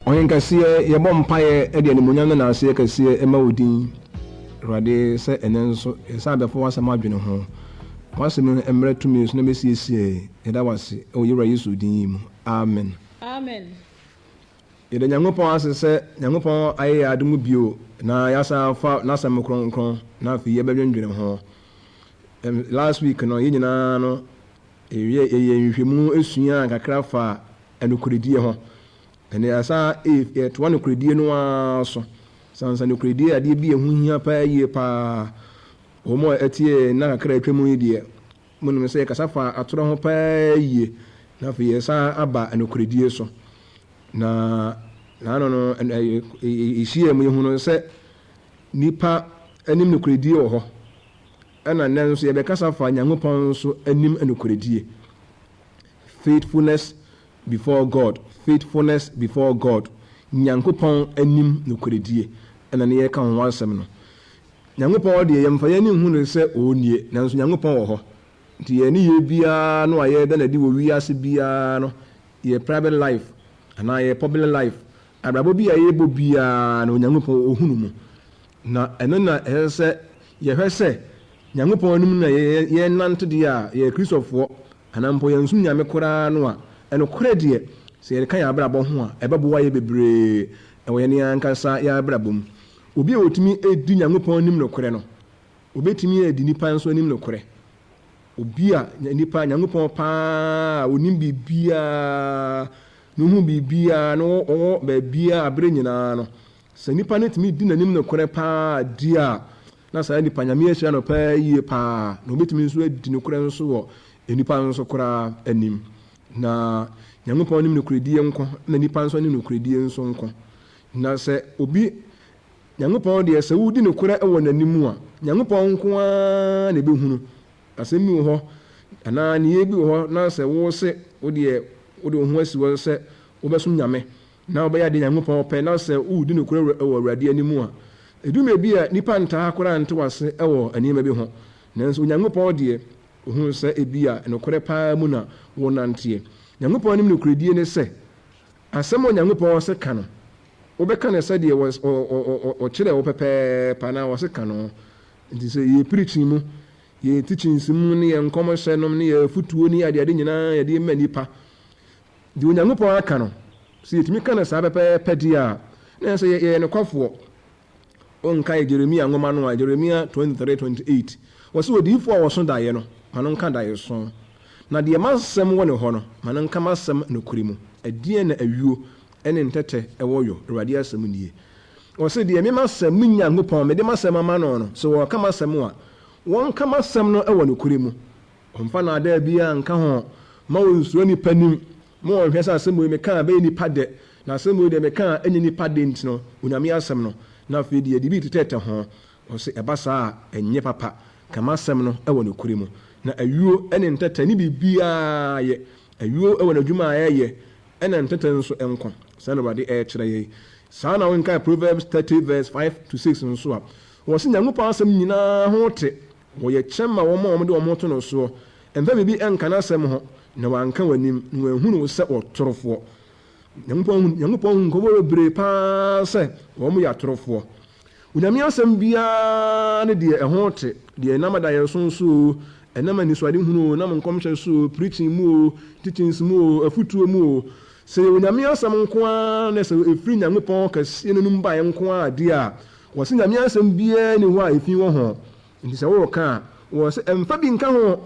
Ɔhen kɛseɛ, yɛbɔ mpaeɛ de animuonyam ne naaseɛ kɛseɛ ma wo din, Awurade, sɛ ɛnnɛ nso yɛsan abɛfa w'asɛm adwene ho. W'asɛm yi mmrɛ tumi so na bɛsiesie yɛn. Yɛda wo ase wɔ yɛn Wura Yesu din yi mu. Amen. Amen. Yɛda Nyankopɔn ase sɛ Nyankopɔn ayɛ yɛn adom bio na yɛasan afa N'asɛm kronkron na afei yɛbɛdwendwene ho. Last week no, yɛn nyinaa no, yɛyɛ nhwehwɛmu suaa kakra faa nokorɛdie ho. Ɛnna yɛasan yɛtoa nokorɛdie no ara so. Sane sɛ nokorɛdie yɛ adeɛ bi a ɛho hia paa yie paa. Wɔn a ɛtie nna kakra a atwa mu yi deɛ, monim sɛ yɛkasa fa atorɔ ho paa yie, na afei yɛsan aba nokorɛdie so. Na naano no, yɛhyiaa mu yɛhunuu sɛ nnipa anim nokorɛdie wɔ hɔ, ɛna nnɛ nso yɛbɛkasa fa Nyankopɔn nso anim nokorɛdie. Faithfulness Before God, faithfulness before God, Nyankopɔn anim nokorɛdie ɛna ne yɛreka ho asɛm no. Nyankopɔn deɛ yɛmfa yɛn ani nhu no sɛ ɔnnie, nanso Nyankopɔn wɔ hɔ. Nti yɛn nneyɛɛ biara no a yɛreda no adi wɔ wiase biara no, yɛ private life anaa yɛ public life, abrabɔ bi a yɛrebɔ biara no Onyankopɔn ɔhunu mu. Na ɛno na ɛsɛ sɛ yɛhwɛ sɛ Nyankopɔn anim na yɛrenante deɛ a, yɛyɛ Kristofoɔ Anaa mpo yɛnsom Nyame koraa no a, nokorɛ deɛ, sɛ yɛde ka yɛn abrabɔ ho a, ɛbɛboa yɛn bebree wɔ yɛn ankasa yɛn abrabɔ mu. Obi a ɔtumi di Nyankopɔn anim nokorɛ no, ɔbɛtumi adi nnipa nso anim nokorɛ. Obi a nnipa, Nyankopɔn paa a ɔnim biribiara, na ɔhu biribiara, na ɔwɔ baabiara berɛ nyinaa no, sɛ nipa no tumi di n'anim nokorɛ paa di a, Na saa nipa, Nyame ahyira no paa yie paa, na ɔbɛtumi nso adi nokorɛ nso wɔ nnipa nso koraa anim. Na Nyankopɔn anim nokorɛdie nko, na nnipa nso anim nokorɛdie nso nko. Na sɛ obi, Nyankopɔn deɛ, sɛ wodi nokorɛ wɔ n'anim a, Nyankopɔn nko ara na ɛbɛhunu. Asɛm bi wɔ hɔ, anaa nneyɛɛ bi wɔ hɔ, na sɛ wo se wo deɛ wode wo ho asi hɔ sɛ wobɛsom Nyame, na wobɛyɛ adeɛ Nyankopɔn pɛ, na sɛ woredi nokorɛ wɔ Awurade anim a, ɛduru baabi a nnipa ntaa koraa nte wo ase wɔ nneɛma bi ho, nanso Onyankopɔn deɛ, ɔhunu sɛ ebia nokorɛ paa mu na worenanteɛ. Nyankopɔn anim nokorɛdie ne sɛ, asɛm a Onyankopɔn se ka no, wobɛka no sɛdeɛ ɔkyerɛɛ wo pɛpɛɛpɛ anaa ɔse ka no. Nti sɛ yɛyɛ preaching mu, yɛn teachings mu ne yɛn nkɔmhyɛ nom ne yɛn afutuo ne adeade nyinaa yɛde ma nnipa, Deɛ Onyankopɔn aka no, sɛ yɛtumi ka no saa pɛpɛɛpɛ deɛ a, na ɛsɛ sɛ yɛyɛ nokwafoɔ. Wonkae Jeremia nwoma no a, Jeremia 23, 28, wɔse odiyifoɔ a ɔso daeɛ no, ma no nka daeɛso, na deɛ m'asɛm wɔ ne hɔ no, ma no nka m'asɛm nokorɛ mu. Ɛdeɛn na ayuo ne ntɛtɛ wɔ yɔ? Awurade asɛm nie. Ɔse deɛ me m'asɛm, me Nyankopɔn, mede m'asɛm ama no no, sɛ wɔreka m'asɛm a, wɔnka m'asɛm no wɔ nokorɛ mu. Ɔmfa nnaadaa biara nka ho. Mma wonsuro nnipa anim. Mma wɔnhwɛ sɛ asɛm wei meka a ɛbɛyɛ nnipa dɛ, na asɛm wei deɛ meka a ɛnyɛ nnipa dɛ nti no, Onyame asɛm no, na afei deɛ yɛde bi retetɛtɛ ho. Ɔse ɛba saa a, ɛnyɛ papa. Ka m'asɛm no wɔ nokorɛ mu. Na ayuo ne ntɛtɛ ne biribiara yɛ. Ayuo wɔ n'adwuma a ɛyɛ, ɛna ntɛtɛ nso nko. Saa na Awurade rekyerɛ yɛn. Saa na wonkae Proverbs 30 verse 5 to 6 nso a, wɔse Nyankopɔn asɛm nyinaa ho te, Wɔyɛ kyɛm ma wɔn a wɔde wɔn ho to no soɔ. Mfa biribi nka n'asɛm ho, na wanka w'anim, na wanhunu wo sɛ ɔtorofoɔ. Nyankopɔn hu, Nyankopɔn hu nkurɔfoɔ bebree paa sɛ wɔn yɛ atorofoɔ. Onyame asɛm biara ne deɛ ɛho te, deɛ ɛnam adaeɛso so oo, ɛnam anisoadehunu oo, ɛnam nkɔmhyɛ so oo, preaching mu oo, teachings mu oo, afutuo mu oo, sɛ ɛyɛ Onyame asɛm nko ara na sɛ ɛfiri Nyankopɔn kɛseɛ no anom baeɛ nko ara deɛ a, Wɔse Nyame asɛm biaa nni hɔ a efi wɔ ho, nti sɛ woreka a, wɔse mfa bi nka ho,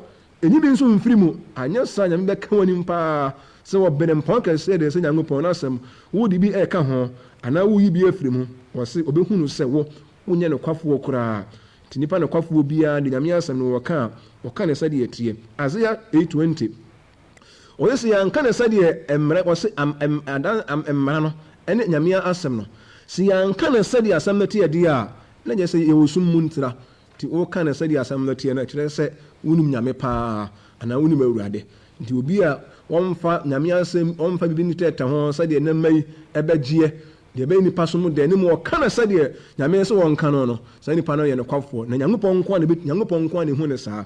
nyi bi nso mfiri mu, anyɛ saa a Nyame bɛka w'anim paa sɛ ɔbenempɔn kɛseɛ de sɛ Nyankopɔn n'asɛm wode bi reka ho anaa woreyi bi afiri mu, wɔse ɔbɛhunu sɛ wo wonyɛ nokwafoɔ koraa, nti nipa nokwafoɔ biaa de Nyame asɛm no wɔka a, wɔka no sɛdeɛ ɛteɛ. Isaiah 8:20. Ɔse sɛ yɛanka no sɛdeɛ mmara, ɔse am, am, adan, am, mmara no ne Nyame asɛm no, sɛ yɛanka no sɛdeɛ asɛm no teɛ deɛ a, na kyerɛ sɛ yɛwɔ sum mu ntira. Nti woka no sɛdeɛ asɛm no teɛ no, ɛkyerɛ sɛ wonim Nyame paa, anaa wonim Awurade. Nti obi a ɔmfa Nyame asɛm, ɔmfa biribi ntetɛtɛ ho sɛdeɛ nnɛmma yi ɛbɛgyeɛ, deɛ ɛbɛyɛ nipa som dɛ, ne mmom ɔka no sɛdeɛ Nyame se wɔnka no no, saa nipa no yɛ nokwafoɔ. Na Nyankopɔn nko ara na ɛbɛtumi, Nyankopɔn nko ara na ɛhu no saa.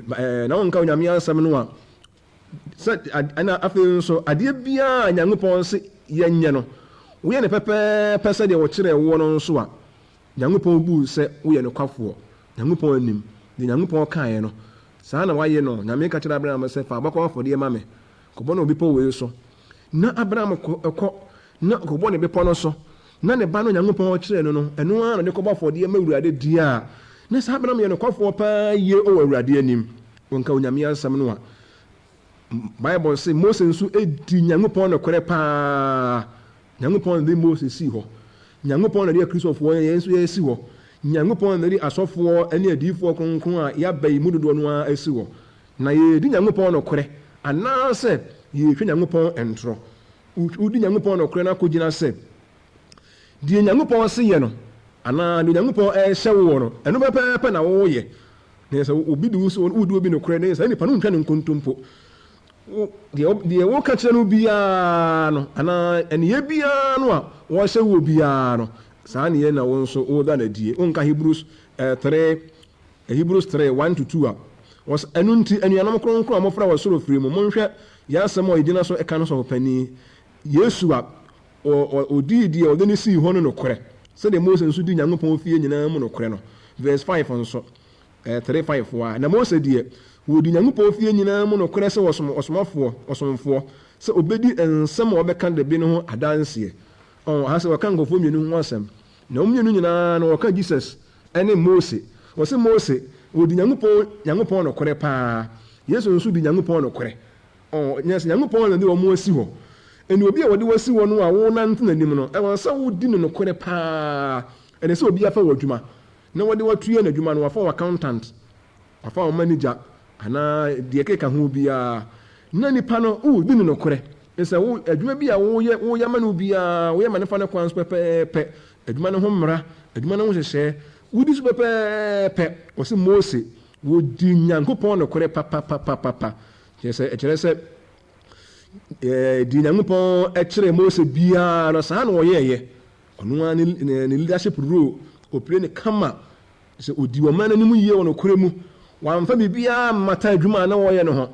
Ɛɛ, na wonka Onyame asɛm no a, sɛ, ɛna afei nso, adeɛ biara a Nyankopɔn se yɛnyɛ no, Woyɛ no pɛpɛɛpɛ sɛdeɛ wɔkyerɛɛ woɔ no nso a, Nyankopɔn bu wo sɛ woyɛ nokwafoɔ Nyankopɔn anim. Deɛ Nyankopɔn kaeɛ no, saa na woayɛ no. Nyame ka kyerɛɛ Abraham sɛ, Fa abakɔ afɔdeɛ ma me, kɔbɔ no wɔ bepɔ wei so. Na Abraham kɔ, kɔ, na ɔkɔbɔ no bepɔ no so. Na ne ba no a Nyankopɔn kyerɛɛ no no, ɛno ara na ɔde kɔbɔ afɔdeɛ ma Awurade deɛ a, na saa Abraham yɛ nokwafoɔ paa yie wɔ Awurade anim. Wonka Onyame asɛm no a, Bible se Mose nso di Nyankopɔn nokorɛ paa. Nyankopɔn na ɔde Mose sii hɔ. Nyankopɔn na ɔde Akristofoɔ yɛn nso yɛasi hɔ. Nyankopɔn na ɔde asɔfoɔ ne adiyifoɔ kronkron a yɛaba yi mu dodoɔ no ara asi hɔ. Na yɛredi Nyankopɔn nokorɛ anaasɛ yɛretwa Nyankopɔn ntorɔ? Wodi Nyankopɔn nokorɛ no akɔgyina sɛ deɛ Nyankopɔn se yɛ no anaa deɛ Onyankopɔn rehyɛ woɔ no, ɛno pɛpɛɛpɛ na woyɛ. Na sɛ obi di wo so, wodi obi nokorɛ, na saa nipa no ntwa no nkontompo. Wo, deɛ, deɛ woka kyerɛ no biara no, anaa nneyɛɛ biara no a wɔhyɛ woɔ biara no, saa nneyɛɛ na wo nso woda no adie. Wonka Hebrews 3, Hebrews 3, 1 to 2 a, wɔs, Ɛno nti, anuanom kronkron a mofra wɔ soro frɛ mu, monhwɛ yɛn asɛm a yɛgyina so ka no sɔfo panin, Yesu a ɔdii deɛ ɔde no sii hɔ no nokorɛ, sɛdeɛ Mose nso dii Nyankopɔn fie nyinaa mu nokorɛ no. Verse 5 nso, 3, 5 a, Na Mose deɛ, ɔdii Nyankopɔn fie nyinaa mu nokorɛ sɛ ɔsom, ɔsomafoɔ, ɔsomfoɔ, sɛ ɔbɛdi nsɛm a wɔbɛka da bi no ho adanseɛ. Ɔn, aha sɛ wɔka nkurɔfoɔ mmienu ho asɛm. Na wɔn mmienu nyinaa no, wɔka Jesus ne Mose. Wɔse Mose, ɔdi Nyankopɔn, Nyankopɔn nokorɛ paa. Yesu nso di Nyankopɔn nokorɛ. Ɔn, nyɛ sɛ Nyankopɔn na de wɔn asi hɔ. Ɛne obi a wɔde wo asi hɔ no a wonante n'anim no, ɛwɔ sɛ wodi no nokorɛ paa. Ɛne sɛ obi afa wo adwuma, na wɔde wo atua n'adwuma no, wafa wo accountant, wafa wo manager, anaa deɛ ɛkeka ho biara, na nipa no, wodi no nokorɛ. Ɛne sɛ wo, adwuma bi a woyɛ, woyɛ ma no biara, woyɛ ma no fa ne kwan so pɛpɛɛpɛ, adwuma no ho mmara, adwuma no ho nhyehyɛɛ, wodi so pɛpɛɛpɛ. Wɔse Mose, wɔdi Nyankopɔn nokorɛ papapapapa. Kyerɛ sɛ, ɛkyerɛ sɛ, deɛ Nyankopɔn kyerɛɛ Mose biara no, saa na ɔyɛeɛ. Ɔno ara ne, ne leadership role, ɔpire no kama. Sɛ ɔdi ɔman no anim yie wɔ nokorɛ mu. Wamfa biribiara ammata adwuma a na wɔreyɛ no ho.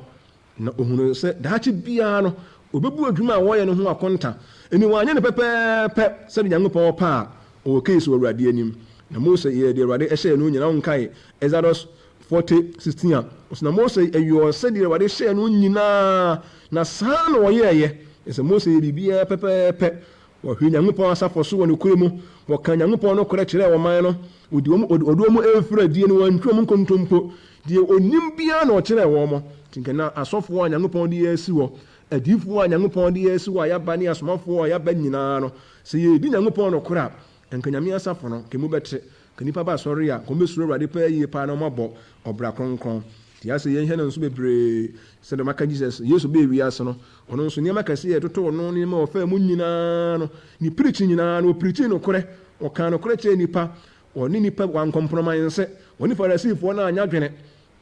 Na ɔhunuu sɛ daakye biara no, ɔbɛbu adwuma a wɔreyɛ no ho akonta. Enti wanyɛ no pɛpɛɛpɛ sɛdeɛ Nyankopɔn pɛ a, ɔwɔ case wɔ Awurade anim. Na Mose yɛɛ deɛ Awurade hyɛɛ no nyinaa. Wonkae Exodus 40, 16 a, ɔse, Na Mose yɔɔ sɛdeɛ Awurade hyɛɛ no nyinaa, na saa na ɔyɛeɛ. Kyerɛ sɛ, Mose yɛɛ biribiara pɛpɛɛpɛ. Wɔhwee Nyankopɔn asafo so wɔ nokorɛ mu, wɔkaa Nyankopɔn nokorɛ kyerɛɛ ɔman no, wɔdi wɔn, ɔde wɔn amfiri adie na wɔantwi wɔn nkontompo. Deɛ ɔnim biara na ɔkyerɛɛ wɔn. Nti nka na asɔfoɔ a Nyankopɔn de yɛn asi hɔ, adiyifoɔ a Nyankopɔn de yɛn asi hɔ a yɛaba ne asomafoɔ a yɛaba nyinaa no, sɛ yɛredi Nyankopɔn nokorɛ a, Nka Nyame asafo no, nka emu bɛte. Nka nnipa ba asɔre a, nka wɔbɛsuro Awurade paa yie paa na wɔabɔ ɔbra kronkron. Nti ase yɛnhwɛ no nso bebree sɛdeɛ maka Jesus, Yesu bɛɛ wiase no, ɔno nso nneɛma kɛseɛ a ɛtotoo no ne nneɛma a ɔfaa mu nyinaa no, ne preaching nyinaa no, ɔpreachii nokorɛ, ɔkaa nokorɛ kyerɛɛ nnipa, ɔne nnipa, wankɔmpromise, ɔne Farisifoɔ no anyɛ adwene.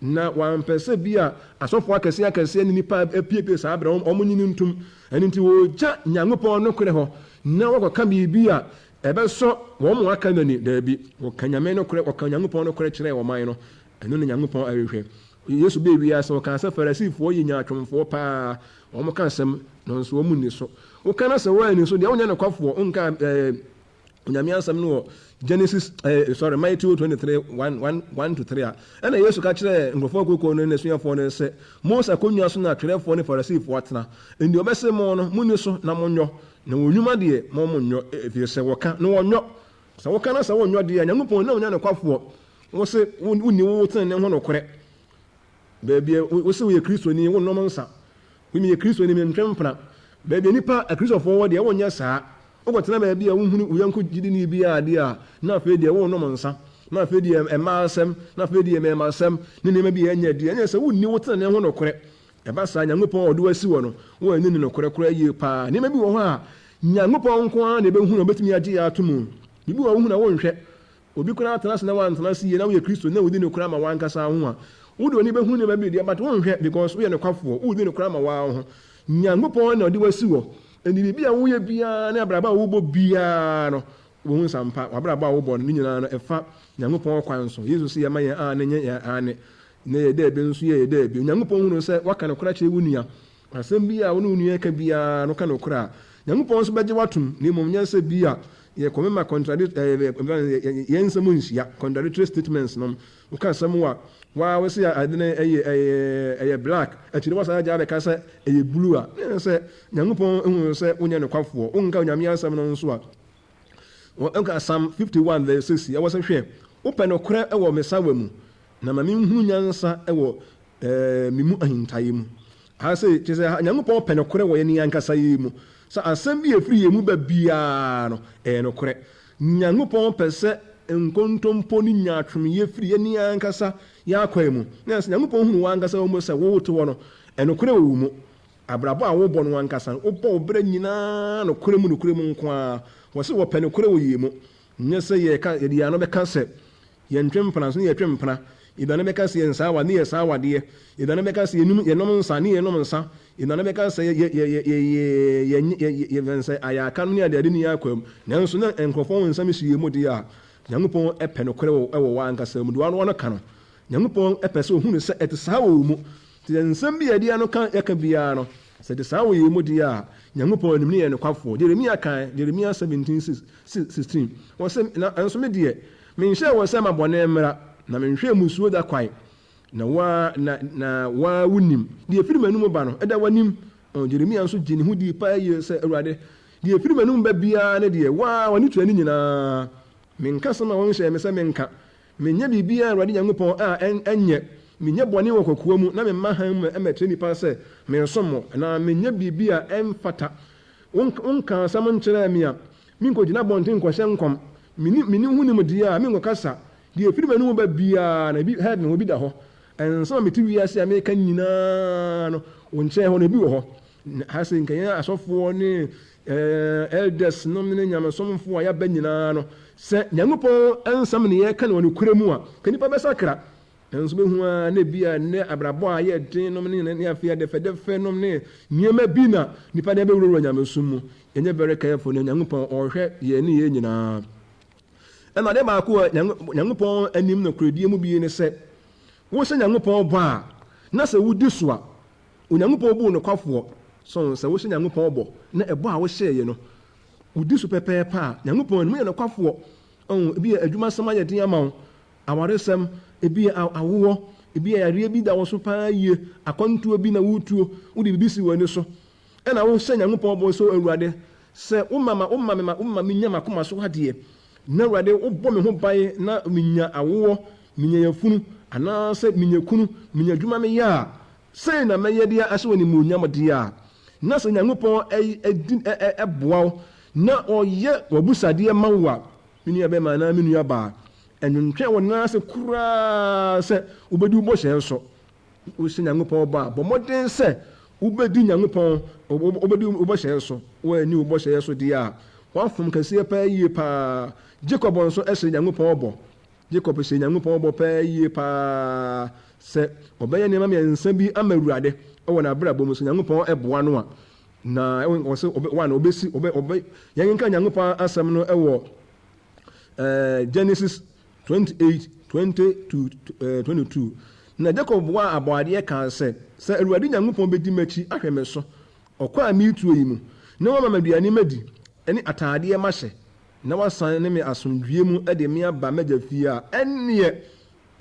Na wampɛ sɛ bi a asɔfoɔ akɛseɛ akɛseɛ ne nnipa apiepie saa berɛ no, wɔn nye no ntom. Ɛno nti wɔregya Nyankopɔn nokorɛ hɔ na wɔakɔka biribi a ɛbɛsɔ wɔn a aka no ani. Daabi, wɔka Nyame nokorɛ, wɔka Onyankopɔn nokorɛ kyerɛɛ ɔman no. Ɛno na Nyankopɔn rehwɛ. Yesu bɛɛ wiase, ɔkaa sɛ Farisifoɔ yɛ nyaatwomfoɔ paa, wɔka asɛm nanso wɔn nni so. Woka na sɛ woanni so deɛ, wonyɛ nokwafoɔ, wonka ɛɛ. Onyame asɛm no wɔ Genesis eh, sorry, Matthew 23, 1, 1, 1 to 3 a, ɛna Yesu ka kyerɛɛ nkurɔfoɔ akuokuo no ne n'asuafoɔ no sɛ, Mose akonnwa so na atwerɛfoɔ ne Farisifoɔ atena. Enti wɔbɛse mo no, monni so na monyɔ, na wɔn nnwuma deɛ, mo monnyɔ, ɛfiri sɛ wɔka na wɔnyɔ. Sɛ woka na sɛ wonyɔ deɛ a, Nyankopɔn nni wo nyɛ nokwafoɔ. Wo se wonni wo tenenee ho nokorɛ. Baabi a wose woyɛ Kristoni, wonnom nsa. Me meyɛ Kristoni, mentwe mpena. Baabi a nnipa, Akristofoɔ wɔ deɛ, wonyɛ saa. Wokɔtena baabi a wonhunu wo yɔnko gyidini biara deɛ a, na afei deɛ worenom nsa, na afei deɛ mmaa asɛm, na afei deɛ mmarimasɛm, ne nneɛma bi a ɛnyɛ deɛ, ɛnyɛ sɛ wonni wo tenenee ho nokorɛ. Ɛba saa a, Nyankopɔn a ɔde wo asi hɔ no, woanni no nokorɛ koraa yie paa. Nneɛma bi wɔ hɔ a, Nyankopɔn nko ara na ɛbɛhunu a ɔbɛtumi agye yɛn ato mu. Biribi wɔ hɔ a wohunu a wonhwɛ. Obi koraa tena ase na wantena ase yie na woyɛ Kristoni na wodi nokorɛ ama w'ankasa ho a, wode w'ani bɛhunu nneɛma bi deɛ but wonhwɛ because woyɛ nokwafoɔ, wodi nokorɛ ama woara wo ho. Nyankopɔn na ɔde wo asi hɔ, enti biribi a woyɛ biara ne abrabɔ a wobɔ biara no, wobɛhu sɛ ampa w'abrabɔ a wobɔ no ne nyinaa no ɛfa Nyankopɔn kwan so. Yesu se yɛma yɛn aane nyɛ yɛn aane na yɛ daabi nso yɛ yɛ daabi. Onyankopɔn hunu sɛ woaka nokorɛ akyerɛ wo nua. Asɛm biara a wo ne wo nua reka biara no ka nokorɛ a, Nyankopɔn nso bɛgye wo atom, na mmom nyɛ sɛ bi a yɛkɔmema contradict ɛɛ yɛn nsɛm nhyia, contradictory statements nom. Woka asɛm a, waa wo se ade no ɛyɛ ɛyɛ ɛyɛ black, akyire wasan agya abɛka sɛ ɛyɛ blue a, na ɛyɛ sɛ Nyankopɔn hu sɛ wonyɛ nokwafoɔ. Wonka Onyame asɛm no nso a, wɔka Psalm 51 verse 6, ɛwɔ sɛ hwɛ, wopɛ nokorɛ wɔ me sawa mu, na ma menhunu nyansa wɔ me mu ahintaeɛ mu. Ha sei, kyerɛ sɛ Nyankopɔn pɛ nokorɛ wɔ yɛn ankasa yɛn mu. Sɛ asɛm bi a ɛfiri yɛn mu ba biara no, ɛyɛ nokorɛ. Nyankopɔn pɛ sɛ nkontompo ne nyaatwomyɛ firi yɛn ankasa yɛn akwan mu. Na sɛ Nyankopɔn hunu w'ankasa wo mu sɛ wote hɔ no, ɛnokorɛ wɔ wo mu. Abrabɔ a wobɔ no ankasa no, wobɔ wo berɛ nyinaa nokorɛ mu nokorɛ mu nko ara. Wɔse wɔpɛ nokorɛ wɔ yɛn mu. Nyɛ sɛ yɛka, yɛde yɛn ano bɛka sɛ Yɛntwe mpena nso ne yɛtwe mpena. Yɛdane bɛka sɛ yɛnsaa awadeɛ ne yɛsaa awadeɛ. Yɛdane bɛka sɛ yɛnum yɛnom nsa ne yɛnom nsa. Yɛdane bɛka sɛ yɛ yɛ yɛ yɛ yɛ yɛ yɛ yɛ sɛ ayaka nom ne adeade nni yɛn akwaa mu. Nanso na nkurɔfoɔ ho nsɛm si yɛn mu deɛ a, Nyankopɔn pɛ nokorɛ wɔ wɔ w'ankasa mu. Deɛ w'ano ano ka no, Nyankopɔn pɛ sɛ ɔhunu sɛ ɛte saa wɔ wo mu. Nti sɛ nsɛm bi a yɛde ano ka yɛka biara no, sɛ ɛte saa wɔ yɛn mu deɛ a, Nyankopɔn anim ne yɛn nokwafoɔ. Jeremia kae, Jeremia 17, 16, ɔse, Na nso me deɛ, Menhyɛɛ wo sɛ ma bɔne mmra, na menhwɛɛ mmusuo da kwan, na wo ara, na, na wo ara wonim. Deɛ ɛfiri m'anomu ba no, ɛda w'anim. Ɔn, Jeremia nso gyee ne ho dii paa yie sɛ, Awurade, deɛ ɛfiri m'anomu ba biara ne deɛ, wo ara w'ani tua ne nyinaa. Menka asɛm a wonhyɛɛ me sɛ menka. Menyɛ biribiara, Awurade Nyankopɔn, a ɛn, ɛnyɛ. Menyɛ bɔne wɔ kokoa mu, na memma hann mu mmɛkyerɛ nnipa sɛ meresom wo, anaa menyɛ biribi a ɛmfata. Wonkaa asɛm nkyerɛɛ me a, menkɔgyina abɔnten nkɔhyɛ nkɔm. Menni menni ho nimdeɛ a, menkɔkasa. Deɛ ɛfiri m'anomu ba biara no, ebi, heaven hɔ, ebi da hɔ. Nsɛm a mete wiase a meka nyinaa no, wo nkyɛn hɔ no, ebi wɔ hɔ. Na ha sei, nka yɛn asɔfoɔ ne eh, elders nom ne nyamesomfoɔ a yɛaba nyinaa no, sɛ Nyankopɔn nsɛm ne yɛka no wɔ nokorɛ mu a, nka nnipa bɛsakra. Nanso wobɛhu ara na ebia nnɛ abrabɔ a ayɛ den nom ne ne afei adɛfɛdɛfɛ nom ne nneɛma bi na nnipa de abɛwurawura nyamesom mu. Yɛnyɛ very careful na Nyankopɔn ɔrehwɛ yɛn ne yɛn nyinaa. Ɛna adeɛ baako a Nyankopɔn anim nokorɛdie mu bi ne sɛ, wohyɛ Nyankopɔn bɔ a, na sɛ wodi so a, Onyankopɔn bu wo nokwafoɔ. So sɛ wohyɛ Nyankopɔn bɔ na ɛbɔ a wohyɛeɛ no, wodi so pɛpɛɛpɛ a, Nyankopɔn anim woyɛ nokwafoɔ. Ɔho, ebia adwumasɛm ayɛ den ama wo, Awaresɛm, ebia awoɔ, ebia yareɛ bi da wo so paa yie, akwantuo bi na woretuo, wode biribi si w'ani so, ɛna wohyɛ Nyankopɔn bɔ sɛ, Awurade, sɛ woma ma woma me ma woma menya m'akoma so adeɛ, na Awurade wobɔ me ho ban na menya awoɔ, menya yafunu, anaasɛ menya kunu, menya adwuma meyɛ a, sei na mɛyɛ de ahyɛ wo animuonyam deɛ a, na sɛ Nyankopɔn boa wo na ɔyɛ w'abusadeɛ ma wo a, me nuabɛma anaa me nuabaa, Ɛntwentwɛn wo nan ase koraa sɛ wobɛdi wo bɔhyɛ so. Wohyɛ Nyankopɔn bɔ a, bɔ mmɔden sɛ wobɛdi Nyankopɔn, wobɛdi wo bɔhyɛ so. Woanni wo bɔhyɛ so deɛ a, woafom kɛseɛ paa yie paa. Jacob nso hyɛɛ Nyankopɔn bɔ. Jacob hyɛɛ Nyankopɔn bɔ paa yie paa sɛ ɔbɛyɛ nneɛma mmiɛnsa bi ama Awurade wɔ n'abrabɔ mu sɛ Nyankopɔn boa no a. Na ɔsɛ, one, ɔbɛsi, ɔbɛ, ɔbɛ, yɛnkenkan Nyankopɔn asɛm no wɔ Genesis 28, 20 to 22. Na Jakob buaa abɔadeɛ kaa sɛ, Sɛ Awurade Nyankopɔn bɛdi m'akyi ahwɛ me so ɔkwa a meretuo yi mu, na wama me aduane madi ne ataadeɛ mahyɛ, na wasan ne me asomdwoeɛ mu de me aba m'agya fie a, ɛnneɛ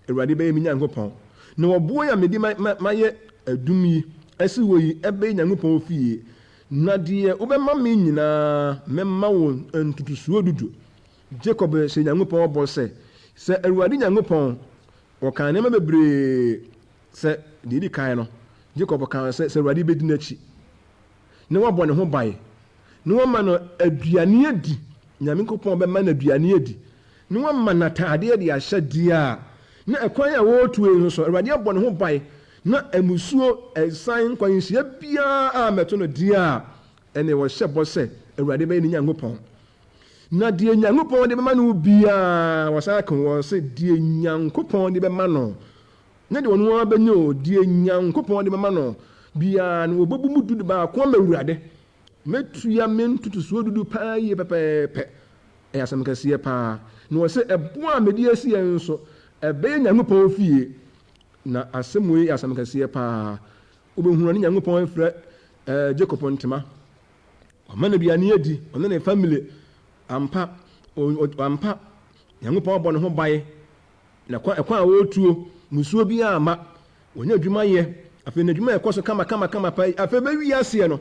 Awurade bɛyɛ me Nyankopɔn, na ɔboɔ yi a mede mayɛ adum yi asi hɔ yi bɛyɛ Nyankopɔn fie, na deɛ wobɛma me nyinaa, mɛma wo ntotosoɔ dudu. Jakob hyɛɛ Nyankopɔn bɔ sɛ, sɛ Awurade Nyankopɔn, ɔkaa nneɛma bebree sɛ, deɛ ɛdi kan no, Jakob kaa sɛ, sɛ Awurade bɛdi n'akyi, na wabɔ ne ho ban, na wama no aduane adi, Nyankopɔn bɛma no aduane adi, na wama no ataadeɛ de ahyɛ deɛ a, na ɛkwan a wɔretuo yi nso so, Awurade abɔ ne ho ban, na mmusuo, ɛsan, nkwanhyia biara ammɛto no deɛ a, ɛnneɛ wɔhyɛ bɔ sɛ Awurade bɛyɛ ne Nyankopɔn. Na deɛ Nyankopɔn de bɛma no biara, wɔsan ka wɔn sɛ deɛ Nyankopɔn de bɛma no, nyɛ deɛ ɔno ara bɛnya o, deɛ Nyankopɔn de bɛma no biara no, wɔbɛbu mu du de baako ama Awurade. Mɛtua me ntotosoɔ dudu paa yie pɛpɛɛpɛ. Ɛyɛ asɛm kɛseɛ paa. Na ɔse, ɛboɔ a mede asi yɛn nso, ɛbɛyɛ Nyankopɔn fie. Na asɛm wei yɛ asɛm kɛseɛ paa. Wobɛhunu a ne Nyankopɔn afira eh, Jacob ntoma. Wama no aduane adi, ɔne ne family. Ampa, ampa, Nyankopɔn abɔ ne ho ban. Na kwan, ɛkwan a wɔretuo, musuo biara amma. Wɔnya adwuma yɛ. Afei n'adwuma ɛkɔ so kama kama kama pa. Afei bɛwi aseɛ no,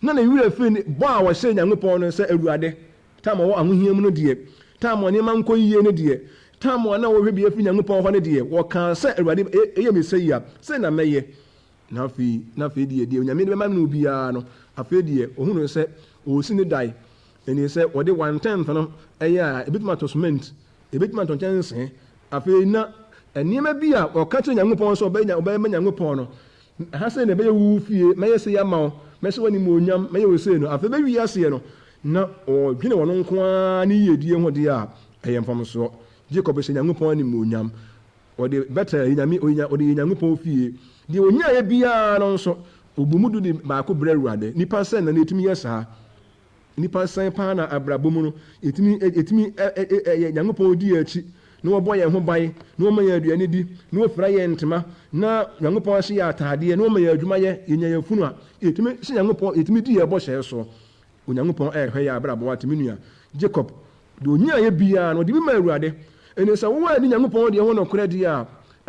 na ne werɛ firi ne bɔ a wɔhyɛ Nyankopɔn no sɛ, Awurade, tam a ɔwɔ ahohia mu no deɛ, tam a nneɛma nkɔ yie no deɛ, tam a na wɔhwɛ bi afiri Nyankopɔn hɔ no deɛ, wɔkaa sɛ, Awurade, ɛyɛ me sɛ yi a, sɛ na mɛyɛ. Na afei, na afei deɛ, deɛ Onyame de bɛma no biara no, afei deɛ, ɔhunu sɛ ɔresi ne dan. Ɛne sɛ wɔde 1/10 no ɛyɛ a, ɛbɛtumi atɔ cement, ɛbɛtumi atɔ nkyɛnsee. Afei na nneɛma bi a ɔka kyerɛ Nyankopɔn sɛ ɔbɛyɛ ma Nyankopɔn no, ha sɛ na ɛbɛyɛ wo fie, mɛyɛ sei ama wo, mɛhyɛ w'animuonyam, mɛyɛ wo sei no. Afei bɛwi aseɛ no, na ɔdwene wɔn nko ara ne yiedie ho deɛ a, ɛyɛ mfomsoɔ. Jacob hyɛ Nyankopɔn animuonyam. Ɔde Betel yɛ Nyame, ɔde yɛ Nyankopɔn fie. Deɛ ɔnyaeɛ biara no nso, ɔbu mu du de baako brɛ Awurade. Nnipa sɛn na na ɛtumi yɛ saa? Nnipa sɛn paa na abrabɔ mu no, yɛtumi, yɛtumi yɛ Nyankopɔn di yɛn akyi, na wɔbɔ yɛn ho ban, na wɔma yɛn aduane di, na wɔfira yɛn ntoma, na Nyankopɔn ahyɛ yɛn ataadeɛ, na wɔma yɛn adwuma yɛ, yɛnya yɛn funu a, yɛtumi hyɛ Nyankopɔn, yɛtumi di yɛn bɔhyɛ so. Onyankopɔn ɛrehwɛ yɛn abrabɔ ate, me nua Jacob, deɛ ɔnyaeɛ biara no, ɔde bi ma Awurade. Ɛnti sɛ wowɔ adi Nyankopɔn deɛ ho nokorɛ deɛ a,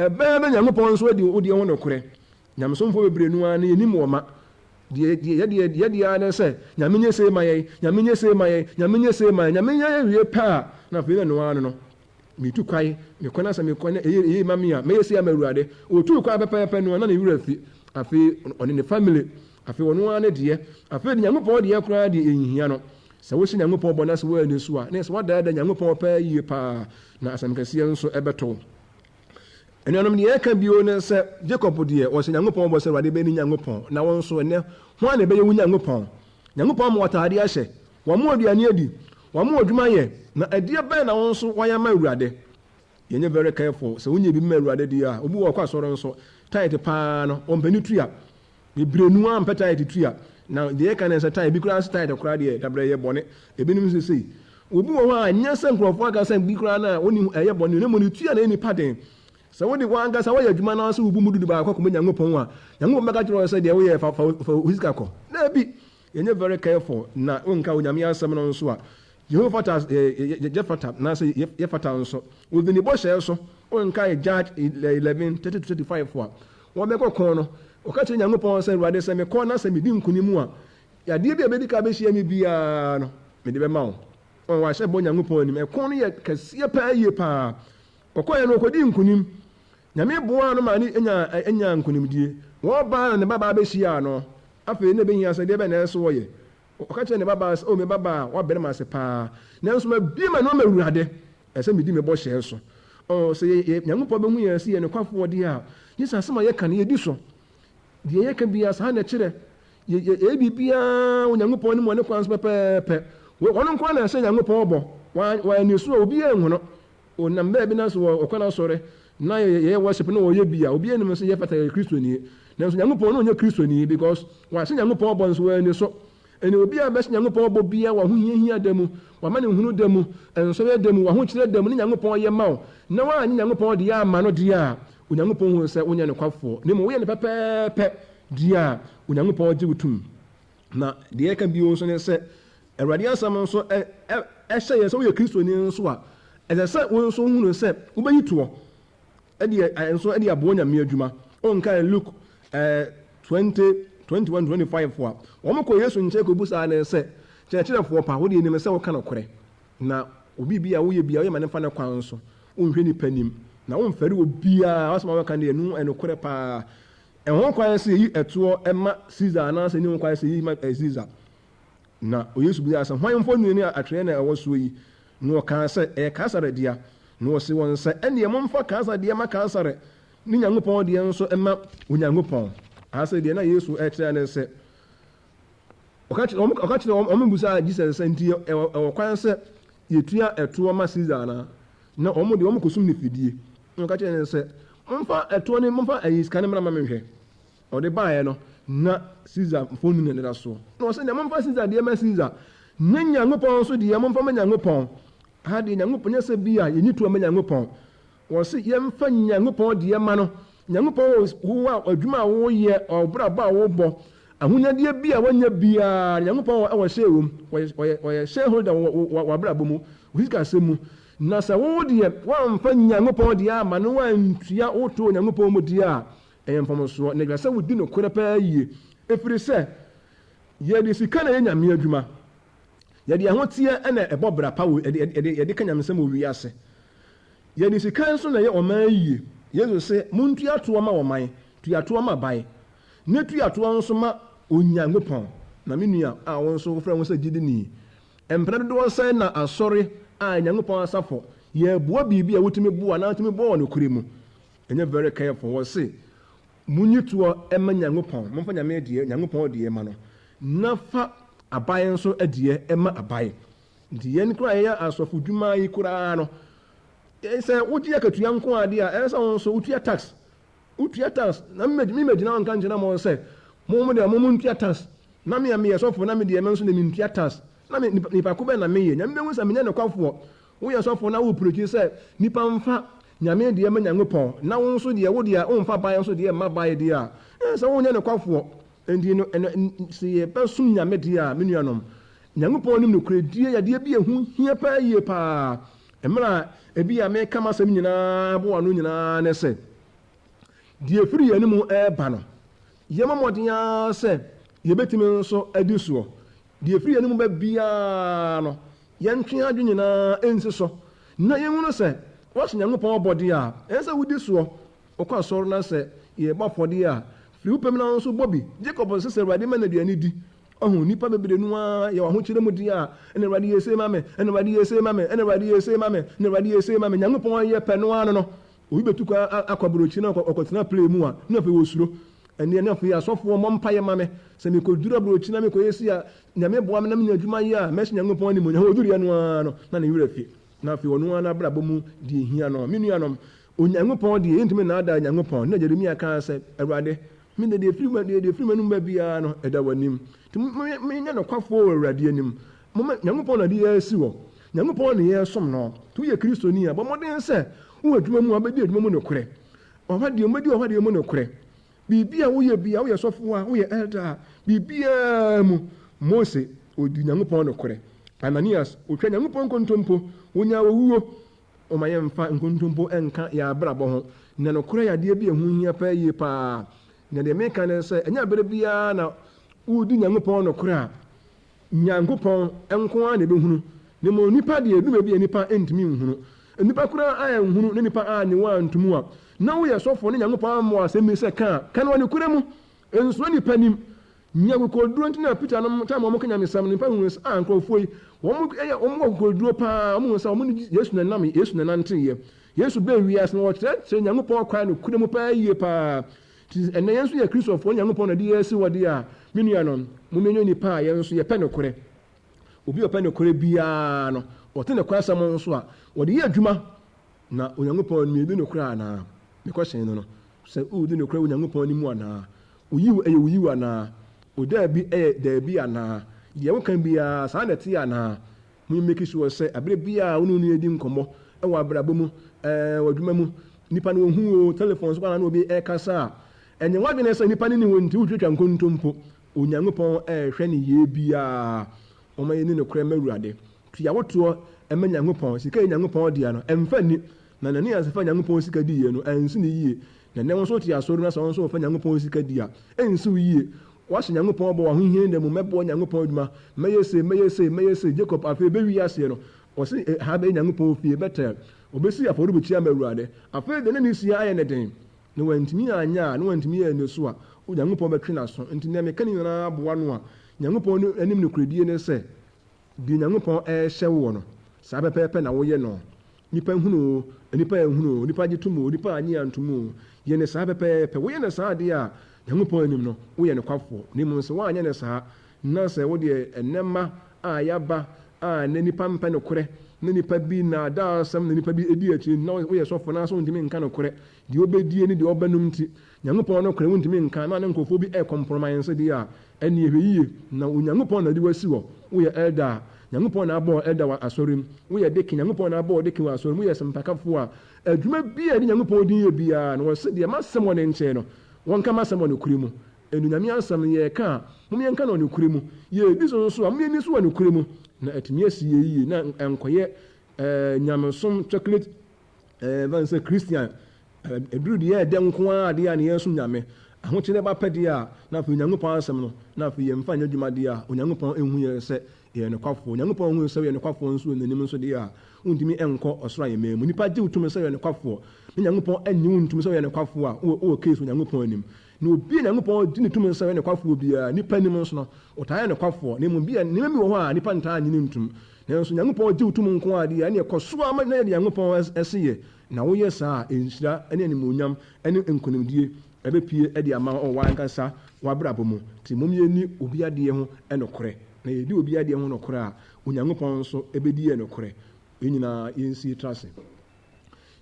ɛbɛyɛ na Nyankopɔn nso adi wo deɛ ho nokorɛ. Nyamesomfoɔ bebree no ara no, yɛnim wɔn ma. Deɛ, deɛ, yɛdeɛ, yɛdeɛ ara ne sɛ, Nyame nyɛ sei ma yɛn, Nyame nyɛ sei ma yɛn, Nyame nyɛ sei ma yɛn, Nyame nyɛ yɛn wie pɛ a, na afei na ɛno ara no no. Metu kwae, mekɔ na sɛ mekɔ na ɛyɛ, ɛyɛ ma me a, mɛyɛ sei ama Awurade. Ɔtuu kwae pɛpɛɛpɛ no a, na ne werɛ afi. Afei, ɔne ne family, afei ɔno ara ne deɛ. Afei de Nyankopɔn deɛ koraa deɛ ɛnhia no. Sɛ wohyɛ Nyankopɔn bɔ na sɛ woanni so a, na ɛsɛ woadaadaa Nyankopɔn paa yie paa, na asɛm kɛseɛ nso ɛbɛto wo. Anuanom, deɛ yɛka bio ne sɛ, Jacob deɛ, ɔhyɛ Nyankopɔn bɔ sɛ Awurade bɛyɛ ne Nyankopɔn, na wo nso ɛnnɛ, hwan na ɛbɛyɛ wo Nyankopɔn? Nyankopɔn ama wo ataadeɛ ahyɛ, wama wo aduane adi, wama wo adwuma ayɛ, na ɛdeɛ bɛn na wo nso woayɛ ama Awurade? Yɛnyɛ very careful, sɛ wonyɛ bi ma Awurade deɛ a, obi wɔ ɔkɔ asɔre nso, tithe paa no, ɔmpɛ ne tua. Bebree no ara mpɛ tithe tua. Na deɛ yɛka ne sɛ tithe, bi koraa sɛ tithe koraa deɛ, dabrɛ yɛ bɔne. Ebinom nso sei. Obi wɔ hɔ a, nyɛ sɛ nkurɔfoɔ aka sɛ bi koraa no a, wɔnni ɛyɛ bɔne, na mmom ne tua na ɛyɛ nipa den. Sɛ wode w'ankasa woayɛ adwuma na sɛ wobu mu dudu baako akɔma Nyankopɔn a, Nyankopɔn bɛka kyerɛ wo sɛ deɛ woyɛ fa fa fa wo sika kɔ. Daabi. Yɛnyɛ very careful na wonka Onyame asɛm no nso a, Jehophata Jephata anaasɛ Yefata nso, wɔdi ne bɔhyɛ so. Wonkae Judge 11, 30 to 35 a, wɔbɛkɔ ko no, wɔka kyerɛ Nyankopɔn sɛ, Awurade, sɛ mekɔ na sɛ medi nkonim a, yadeɛ bi a ɛbɛdi ka bɛhyia me biara no, mede bɛma wo. Wɔn wɔahyɛ bɔ Nyankopɔn anim. Ɛko no yɛ kɛseɛ paa yie paa. Ɔkɔeɛ no, ɔkɔdii nkonim. Nyame boaa no ma ne nyaa nyaa nkonimdie. Wɔbaa na ne babaa bɛhyiaa no. Afei na ɛbɛhia sɛ deɛ bɛn na ɛsɛ sɛ wɔyɛ. Ɔka kyerɛɛ ne babaa sɛ, O me babaa, woabrɛ me ase paa, nanso mabue m'ano ama Awurade. Ɛsɛ sɛ medi me bɔhyɛ so. O, sɛ yɛ, yɛ, Nyankopɔn bɛhu yɛn sɛ yɛyɛ nokwafoɔ deɛ a, gye sɛ asɛm a yɛka no, yɛdi so. Deɛ yɛka biara, saa na ɛkyerɛ. Yɛ, yɛ, yɛyɛ biribiara wɔ Nyankopɔn anim wɔ ne kwan so pɛpɛɛpɛ. Wɔ, ɔno nko ara na ɛhyɛ Nyankopɔn bɔ. Wa, wanni so a, obiara nhu no. Ɔnam baabi na sɛ ɔkɔ n'asɔre na yɛyɛ worship na ɔyɛ bi a, obiara nim sɛ yɛfata yɛ Kristoni. Nanso Nyankopɔn no ɔnyɛ Kristoni because wahyɛ Nyankopɔn bɔ nso wanni so. Ɛne obi a bɛhyɛ Nyankopɔn bɔ biara wɔ ahohiahia da mu, w'amanehunu da mu, nsɔhwɛ da mu, w'ahokyerɛ da mu ne Nyankopɔn yɛ ma wo, na woannye Nyankopɔn deɛ amma no deɛ a, Onyankopɔn hu sɛ wonyɛ nokwafoɔ, na mmom woyɛ no pɛpɛɛpɛ deɛ a, Onyankopɔn gye wo tom. Na deɛ yɛka bio nso ne sɛ, Awurade asɛm nso hyɛ yɛn sɛ woyɛ Kristoni nso a, ɛsɛ sɛ wo nso wohunu sɛ wobɛyi toɔ de nso de aboa Nyame adwuma. Wonkae Luke 20, 21, 25 a, wɔn kɔ Yesu nkyɛn kɔbisaa no sɛ, Kyerɛkyerɛfoɔ pa, wo deɛ yɛnim sɛ woka nokorɛ, na obi bi a woyɛ biara woyɛ ma no mfa ne kwan so, wonhwɛ nnipa anim, na womfɛre obiara, w'asɛm a woka deɛ ɛno nokorɛ paa. Ɛho kwan sɛ yɛyi ɛtoɔ ma Caesar anaasɛ ɛnni ho kwan sɛ yɛyi ma Caesar? Na Yesu bisaa sɛ, Hwan mfonini ne atwerɛ na ɛwɔ soɔ yi? Na wɔkaa sɛ, Ɛyɛ Kaesare dea. Na ɔsee wɔn sɛ, Ɛnneɛ momfa Kaesare deɛ mma Kaesare, ne Nyankopɔn deɛ nso mma Onyankopɔn. Anaasɛ deɛ na Yesu rekyerɛ ne sɛ, ɔka kyerɛ wɔn, ɔka kyerɛ wɔn, wɔn bisaa Jesus sɛ, nti ɛwɔ, ɛwɔ kwan sɛ yɛtua ɛtoɔ ma Caesar anaa? Na wɔn deɛ wɔn kɔsum no fidie. Na ɔka kyerɛ no sɛ, Momfa ɛtoɔ no, momfa ɛyi sika no mmra ma menhwɛ. Ɔde baeɛ no, na Caesar mfoni na ɛdeda soɔ. Na ɔse, Deɛ momfa Caesar deɛ ma Caesar, ne Nyankopɔn nso deɛ momfa ma Nyankopɔn. Ha deɛ Nyankopɔn, nyɛ sɛ bi a yɛnyi toɔ ma Nyankopɔn. Wɔse yɛmfa Nyankopɔn deɛ ma no. Nyankopɔn wɔ wo a adwuma a woyɛ, ɔbrabɔ a wobɔ. Ahonyadeɛ bi a wanya biara, Nyankopɔn wɔ share wɔ mu. Ɔyɛ shareholder wɔ w'abrabɔ mu, wo sikasɛm mu. Na sɛ wo deɛ woamfa Nyankopɔn deɛ amma na woantua wo to Onyankopɔn mu deɛ a, ɛyɛ mfomsoɔ. Na ɛtwa sɛ wodi nokorɛ paa yie, ɛfiri sɛ yɛde sika na ɛyɛ Nyame adwuma. Yɛde ahoteɛ na ɛbɔ bra pa wɔ, yɛde, yɛde ka nyamesɛm wɔ wiase. Yɛde sika nso na ɛyɛ ɔman yie. Yesu se, Montua toɔ ma ɔman, tua toɔ ma ban, ne tua toɔ nso ma Onyankopɔn. Na me nua a wo nso wofrɛ wo ho sɛ gyidini, mprɛ dodoɔ sɛn na asɔre a Nyankopɔn asafo yɛboa biribi a wotumi boa anaa wotumi boa wɔ nokorɛ mu? Ɛnyɛ very careful. Wɔse, Monyi toɔ ma Nyankopɔn, momfa Nyame deɛ, Nyankopɔn deɛ ma no, na fa aban nso deɛ ma aban. Nti yɛn koraa a yɛyɛ asɔfodwuma yi koraa no, sɛ wogye akatua nko ara deɛ a, ɛsɛ sɛ wo nso wotua tax. Wotua tax. Na me mɛgyina hɔ nka nkyerɛ mo sɛ, mo mo deɛ mo montua tax. Na me a meyɛ sɔfo na me deɛ me nso deɛ mentua tax. Na me nipa ko bɛn na meyɛ? Nyame bɛhu sɛ menyɛ nokwafoɔ. Woyɛ sɔfo na wo preachi sɛ nipa mfa Nyame deɛ ma Nyankopɔn, na wo nso deɛ wo deɛ womfa baeɛ nso deɛ mma baeɛ deɛ a, ɛne sɛ wonyɛ nokwafoɔ. Enti no, ɛno, sɛ yɛbɛsom Nyame deɛ a, me nuanom, Nyankopɔn anim nokorɛdie yɛ adeɛ bi a ɛho hia paa yie paa. Mmerɛ a ebia meka m'asɛm nyinaa boa ano nyinaa ne sɛ, deɛ ɛfiri yɛn anomu reba no, yɛmmɔ mmɔden ara sɛ yɛbɛtumi nso adi soɔ. Deɛ ɛfiri yɛn anomu ba biara no, yɛntwe yɛn adwene nyinaa nsi so, na yɛnhunu sɛ woahyɛ Nyankopɔn bɔ deɛ a, ɛsɛ sɛ wodi soɔ. Wokɔ asɔre na sɛ yɛrebɔ afɔdeɛ a, firi wo pɛ mu na wo nso bɔ bi. Jacob se sɛ Awurade ma no aduane di. Wahu, nnipa bebree no ara yɛwɔ ahokyerɛ mu deɛ a, ɛna Awurade yɛ sei ma me, ɛna Awurade yɛ sei ma me, ɛna Awurade yɛ sei ma me, ɛna Awurade yɛ sei ma me. Nyankopɔn yɛ pɛ no ara no no. Obi bɛtu kwan akɔ aburokyire na ɔkɔtena plane mu a, na afei ɔsuro. Ɛnneɛ na afei asɔfoɔ mmɔ mpaeɛ ma me, sɛ mekɔduru aburokyire na mekɔyɛ sei a, Nyame boa me na menya adwuma yɛ a, mɛhyɛ Nyankopɔn animuonyam. Ɔduruiɛ no ara no, na ne werɛ afi. Na afei ɔno ara n'abrabɔ mu deɛ ɛhia no. Me nuanom, Onyankopɔn deɛ, yɛntumi nnaadaa Nyankopɔn. Na Jeremia kaa sɛ, Awurade, me deɛ, deɛ ɛfiri deɛ ɛfiri m'anom ba biara no, ɛda w'anim. Nti monyɛ nokwafoɔ wɔ Awurade anim. Momma, Nyankopɔn na ɔde yɛn asi hɔ. Nyankopɔn na yɛresom no. Nti woyɛ Kristoni a, bɔ mmɔden sɛ wowɔ adwuma mu a, wobɛdi adwuma mu nokorɛ. W'awadeɛ mu, wobɛdi w'awadeɛ mu nokorɛ. Biribi a woyɛ biara, woyɛ sɔfo a, woyɛ elder a, biribiara mu, Mose, ɔdii Nyankopɔn nokorɛ. Ananias, ɔtwaa Nyankopɔn nkontompo, ɔnyaa owuo. Momma yɛmfa nkontompo nka yɛn abrabɔ ho. Na nokorɛ yɛ adeɛ bi a ɛho hia paa yie paa. Na deɛ meka ne sɛ, ɛnyɛ berɛ biara na woredi Nyankopɔn nokorɛ a, Nyankopɔn nko ara na ɛbɛhunu. Na mmom nnipa deɛ, ɛduru baabi a nnipa ntumi nhunu. Nnipa koraa anhunu na nnipa annye wo anto mu a, na woyɛ sɔfoɔ na Nyankopɔn ammɔ wo asɛm bi sɛ ka a, ka no wɔ nokorɛ mu. Nsuro nnipa anim. Nya akokoɔduro nti na Peter nom time a wɔka nyamesɛm no, nnipa hunu sɛ ah nkurɔfoɔ yi, wɔn yɛ, wɔn wɔ akokoɔduro paa, wɔn hunu sɛ wɔn ne Yesu na ɛnam, Yesu na ɛnanteeɛ. Yesu baa wiase no, ɔkyerɛkyerɛ Nyankopɔn kwan nokorɛ mu paa yie paa. Nti ɛnnɛ yɛn nso yɛ Kristofoɔ, Nyankopɔn na ɛde yɛn asi hɔ deɛ a, me nuanom, mom yɛnyɛ nnipa a yɛn nso yɛpɛ nokorɛ. Obi a ɔpɛ nokorɛ biara no, ɔte nokorɛsɛm nso a, ɔde yɛ adwuma. Na Onyankopɔn anim, yɛdi nokorɛ anaa? Me question no no, sɛ woredi nokorɛ wɔ Onyankopɔn anim anaa? Wo yiw yɛ wo yiw anaa? Wo daabi yɛ daabi anaa? Deɛ woka biara, saa na ɛteɛ anaa? Mo make sure sɛ aberɛ biara a wo ne wo nua redi nkɔmmɔ wɔ abrabɔ mu, ɛɛ, wɔ adwuma mu, nipa no ɔhu wo telephone so anaa ne obi rekasa a, ɛnyɛ w'adwene sɛ nipa no nni hɔ nti wotwatwa nkontompo. Onyankopɔn rehwɛ nneyɛɛ biara. Momma yɛnni nokorɛ mma Awurade. Tua wo toɔ ma Nyankopɔn. Sika yɛ Nyankopɔn dea no, mfa nni. Na Ananias faa Nyankopɔn sika diiɛ no, ansi no yie. Na nnɛ wo nso wote asɔre mu na sɛ wo nso wofa Nyankopɔn sika di a, ɛnsi wo yie. Woahyɛ Nyankopɔn bɔ wɔ ahohia nna mu, mɛboa Nyankopɔn adwuma, mɛyɛ sei, mɛyɛ sei, mɛyɛ sei. Jacob afei bɛwie aseɛ no, ɔse ha bɛyɛ Nyankopɔn fie, Bethel. Ɔbɛsi afɔrebukyia ama Awurade. Afei deɛ na ne sie ayɛ no den. Na wantumi anyɛ a, na wantumi anni so a, Onyankopɔn bɛtwe n'aso. Enti nea meka ne nyinaa boa ano a, Nyankopɔn anim nokorɛdie ne sɛ, deɛ Nyankopɔn rehyɛ woɔ no, saa pɛpɛɛpɛ na woyɛ no. Nnipa hunu oo, nnipa anhunu oo, nnipa gye tom oo, nnipa annye antom oo, yɛ no saa pɛpɛɛpɛ. Woyɛ no saa deɛ a, Nyankopɔn anim no, woyɛ nokwafoɔ. Na mmom sɛ woanyɛ no saa, na sɛ wodeɛ ɛnnɛ mma a yɛaba a ɛnnɛ nnipa mpɛ nokorɛ, na nnipa bi nnaadaasɛm na nnipa bi di akyire nti, na woyɛ sɔfoɔ nanso wontumi nka nokorɛ, Deɛ ɔbɛdie ne deɛ ɔbɛnom nti, Nyankopɔn nokorɛ wontumi nka na ne nkorɔfoɔ bi ɛrekɔmprɔmaense deɛ a, ɛnneɛ hwɛ yie, na Onyankopɔn na ɔde wo asi hɔ. Woyɛ elder a, Nyankopɔn na abɔ wo elder wɔ asɔre mu. Woyɛ deacon, Nyankopɔn na abɔ wo deacon wɔ asɔre mu. Woyɛ sɛmpakafoɔ a, adwuma biara a yɛde Nyankopɔn din yɛ biara no, wɔse deɛ m'asɛm wɔ ne nkyɛn no, wɔnka m'asɛm wɔ nokorɛ mu. Enti Onyame asɛm no yɛreka a, mom yɛnka no wɔ nokorɛ mu. Yɛredi so nso a, mom yɛnni so wɔ nokorɛ mu, na atumi asi yɛn yie, na ɛnkɔyɛ eh, nyamesom chocolate eh, ɛmfa no sɛ Christian, ɛduru deɛ ɛdɛ nko ara adeɛ a na yɛresom Nyame. Ahokyerɛ ba pɛ deɛ a, na afei Onyankopɔn asɛm no, na afei yɛmfa nyɛ adwuma deɛ a, Onyankopɔn nhu yɛn sɛ yɛyɛ nokwafoɔ. Onyankopɔn hu sɛ woyɛ nokwafoɔ nso wɔ n'anim nso deɛ a, wontumi nkɔ ɔsoro ahemman mu. Nnipa gye wo tom sɛ woyɛ nokwafoɔ, na Nyankopɔn annye wo ntom sɛ woyɛ nokwafoɔ a, wowɔ wowɔ case wɔ Nyankopɔn anim. Na obi a Nyankopɔn gye no tom sɛ ɔyɛ nokwafoɔ biara, nnipa anim nso no, ɔtaa yɛ nokwafoɔ. Na mmom bia nneɛma bi wɔ hɔ a nnipa ntaa nnye no ntom. Nanso Nyankopɔn gye wo tom nko ara deɛ a, ɛnneɛ kɔ so ara ma na yɛ deɛ Nyankopɔn se yɛ. Na woyɛ saa a, nhyira ne animuonyam ne nkonimdie ɛbɛpue de ama wo wɔ w'ankasa w'abrabɔ mu. Nti mom yɛnni obi adeɛ ho nokorɛ. Na yɛdi obi adeɛ ho nokorɛ a, Onyankopɔn nso bɛdi yɛn nokorɛ. Yɛn nyinaa yɛnsi tra ase.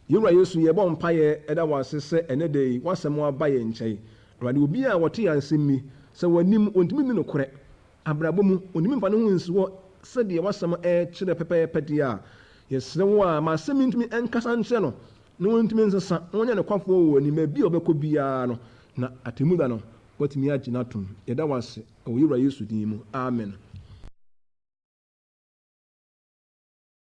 Yɛn Wura Yesu, yɛbɔ mpaeɛ da wo ase sɛ ɛnnɛ da yi w'asɛm aba yɛn nkyɛn. Awurade, obi a ɔte yɛn asɛm yi, sɛ w'anim, ɔntumi nni nokorɛ abrabɔ mu, ɔntumi mfa ne ho nsi hɔ sɛdeɛ w'asɛm kyerɛ pɛpɛɛpɛ deɛ a, yɛsrɛ wo a, ma asɛm yi ntumi nkasa nkyerɛ no, na ɔntumi nsesa, na ɔnyɛ nokwafoɔ wɔ w'anim, baabi a ɔbɛkɔ biara no, na atemmuda no, watumi agye no atom. Yɛda wo ase wɔ yɛn Wura Yesu din mu, amen.